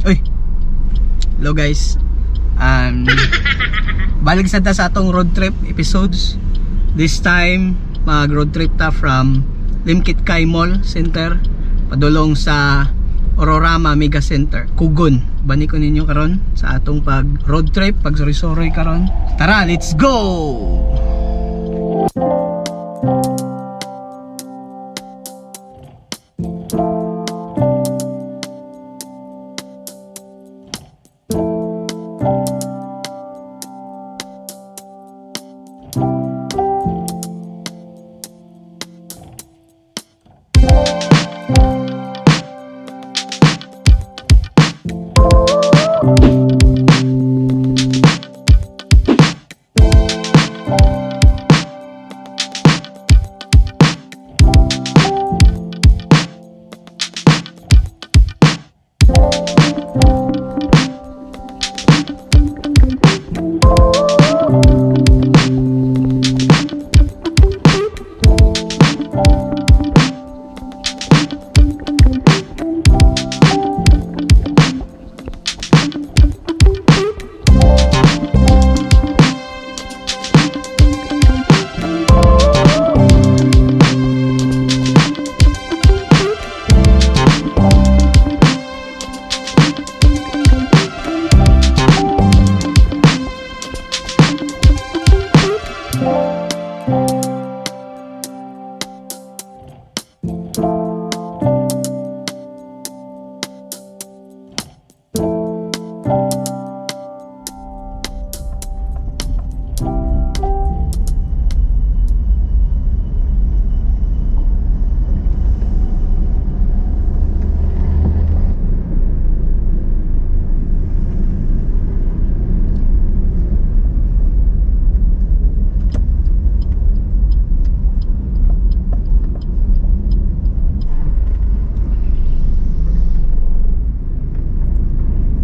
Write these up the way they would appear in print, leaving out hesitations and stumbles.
Uy. Hello guys. Balik sa ta sa atong road trip episodes. This time mag road trip ta from Limketkai Mall Center padulong sa Aurorama Mega Center, Kugon. Bani ko ninyo karon sa atong pag road trip, pag soroy-soroy karon. Tara, let's go.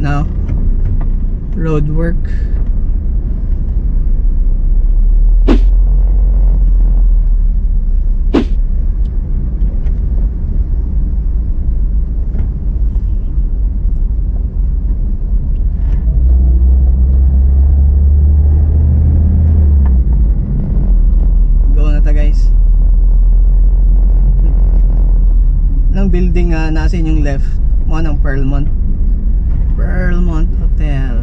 Now, road work. Go na ta guys. Nang building nga nasa inyong left, mo ng Pearlmont. Pearlmont Hotel,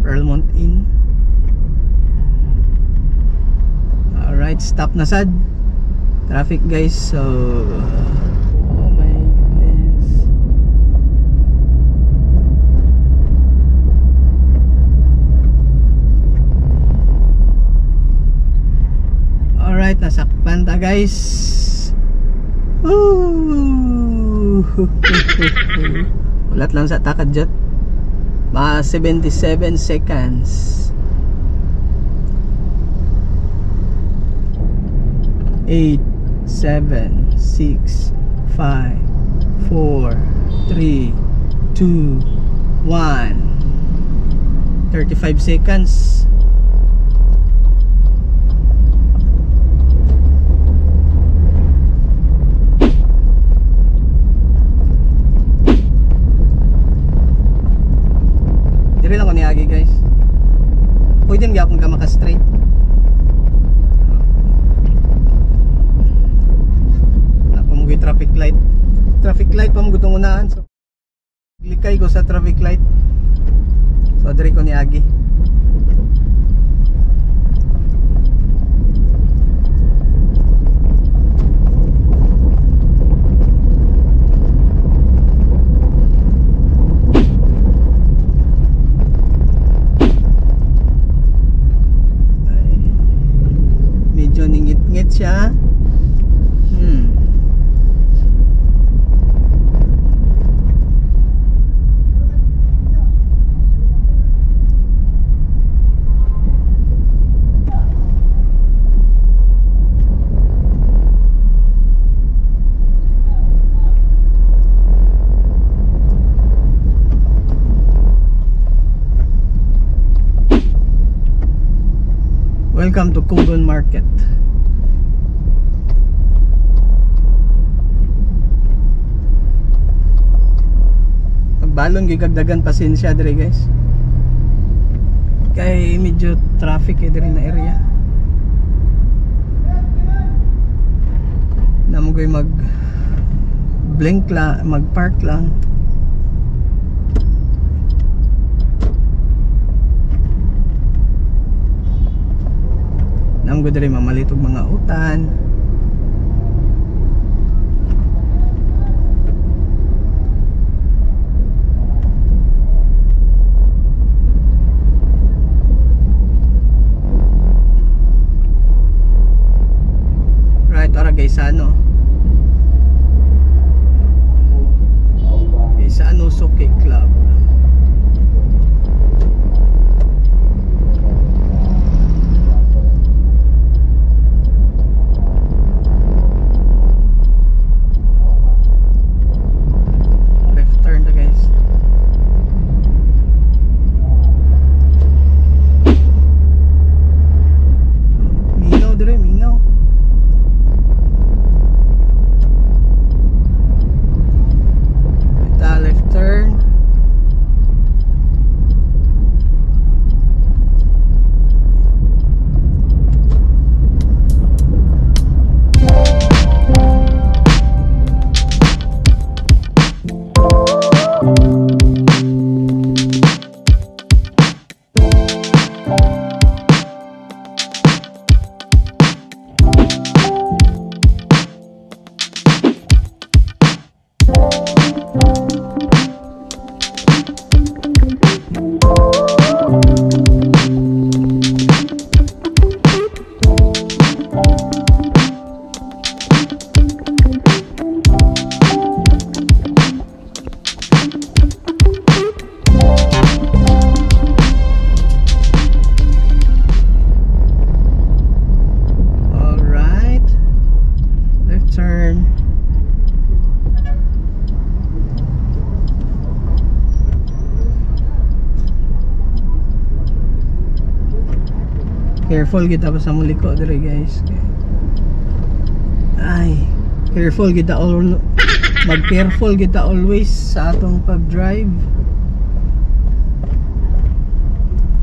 Pearlmont Inn. Alright, stop na sad. Traffic guys, so oh my goodness. Alright, nasakpan ta guys. Woo! Ulat lang sa takadjat. Mga 77 seconds. 8, 7, 6, 5, 4, 3, 2, 1. 35 seconds. Diri lang ko niagi guys. Pwede magyapon ka maka-straight. Wala pa mo traffic light. Traffic light pa mo gutong unahan. So likay ko sa traffic light. So diri ko niagi. Medyo ningit-ngit siya. Welcome to Cogon Market. Magbalon gyud kag daghan pasensya diri, guys. Kay medyo traffic eh diri na area. Namo goy mag blink la, mag-park lang. Namo diri mamalit og mga utan. Right, ora Gaisano. Gaisano Suki Club. Left turn na, guys. Mingaw dire, mingaw. Ita left turn. All right. Left turn. Careful kita pa sa muliko dire, guys. Ay, careful kita all, mag careful kita always sa atong pag-drive.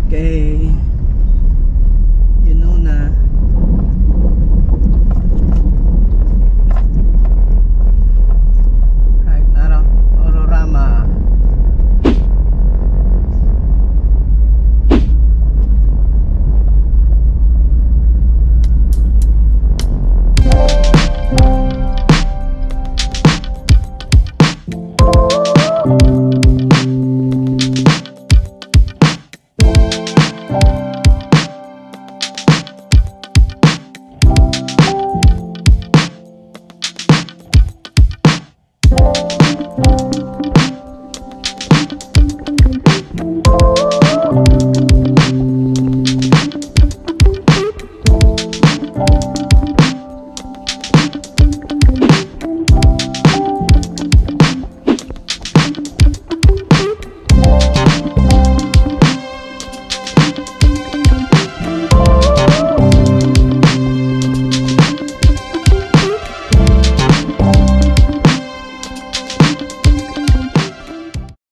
Okay.